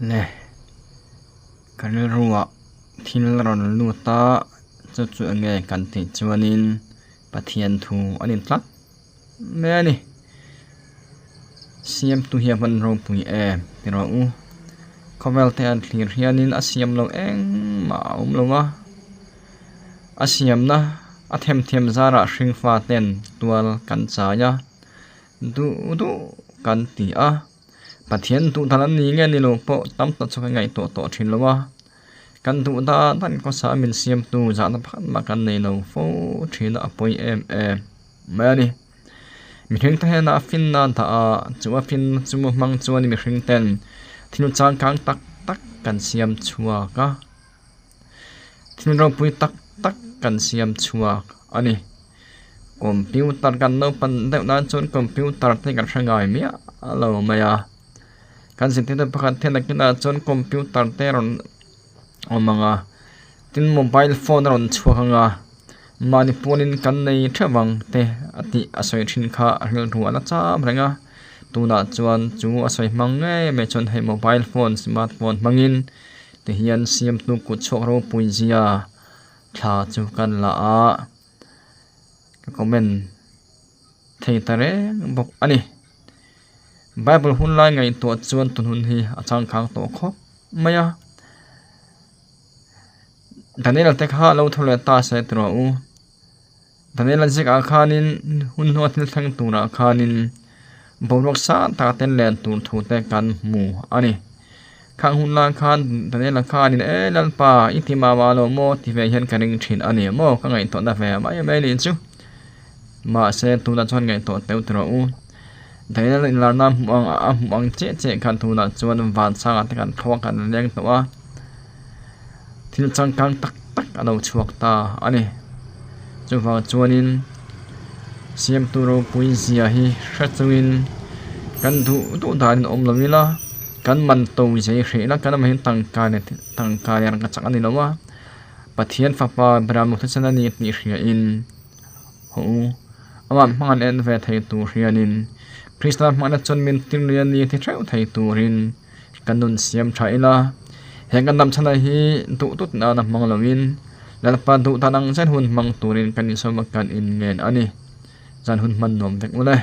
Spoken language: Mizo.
Le ka rilruah thil rawn lut a chu chu enge kan tih chuanin Pathian thu a ni tlat mai a ni. Siamtu hi a hman ropui em ti rawh u. Khawvel te an thlir hianin a siam lo engmah a awm lo a, a siamna a themthiam zarah hringfa ten tual kan chai a, duh duh kan ti a. Pathian duh dan an ni nge ni lo pawh tam tak chu kan ngaihtuah tawh thin lo a, kan duh dan dan khawsa min siamtu zahna pakhat mah kan nei lo fo thin a, a pawi em em mai a ni. Mihring te hnenah finna a dah a, chu a finna chu hmang chuan mihring ten thil changkang tak tak kan siam chhuak a, thil ropui tak tak kan siam chhuak a ni. Computer kan naupan deuh nan chuan computer te kan hre ngai miah lo mai a, kan zirtirtu pakhat hian a kinah chuan computer te rawn awm ang a, tin mobile phone a rawn chhuak ang a, mahni pawnin kan nei theuh ang te a tih a sawi thin kha a rilru a la cham reng a, tunah chuan chu a sawi hmang ngei mai chuan hei mobile phone smartphone hmangin tihian siamtu kut chhuak ropui zia thla chu kan la a. Ka comment thei ta reng bawk a ni. Bible hun lai ngaihtuah chuan tun hun hi a changkang tawh khawp mai a. Daniel te kha lo tho leh ta se tawh u. Daniel a zikah khanin hun hnua thil thleng turah khanin boruak sang taka tel len tur thu te kan hmu a ni. Khang hun lai khan Daniel-a khanin E Lalpa, i ti mah mah lo maw? ti ve hian ka ring thin a ni maw? Ka ngaihtuahna ve mai mai ni chu. Mahse, tunah chuan ngaihtuah teuh ta rawh u. Daniel-a inlarna a hmuh ang a hmuh ang chiah chiah khan tunah chuan vansangah te kan thluak kan leng tawh a, thil changkang tak tak a lo chhuak ta a ni. Chuvang chuanin Siamtu ropui zia hi hre chungin kan duh duh danin awm lo ila. Kan man to zei hreh la kan amahin tangka leh tangka leh rangka chak a ni lo a, Pathian fapa Bram thisen a ni tih hria in haw u. Amah hmang an en ve thei tur hianin Krista hmangna chuan min tirlui a ni ti theuh thei turin kan nun siam tha ila. He kan dam chhana hi duh tut nana hmang loin Lalpa duh dan ang zel hun hmang turin kan insawm a kan inngen a ni. Zan hun hman nuam vek ule.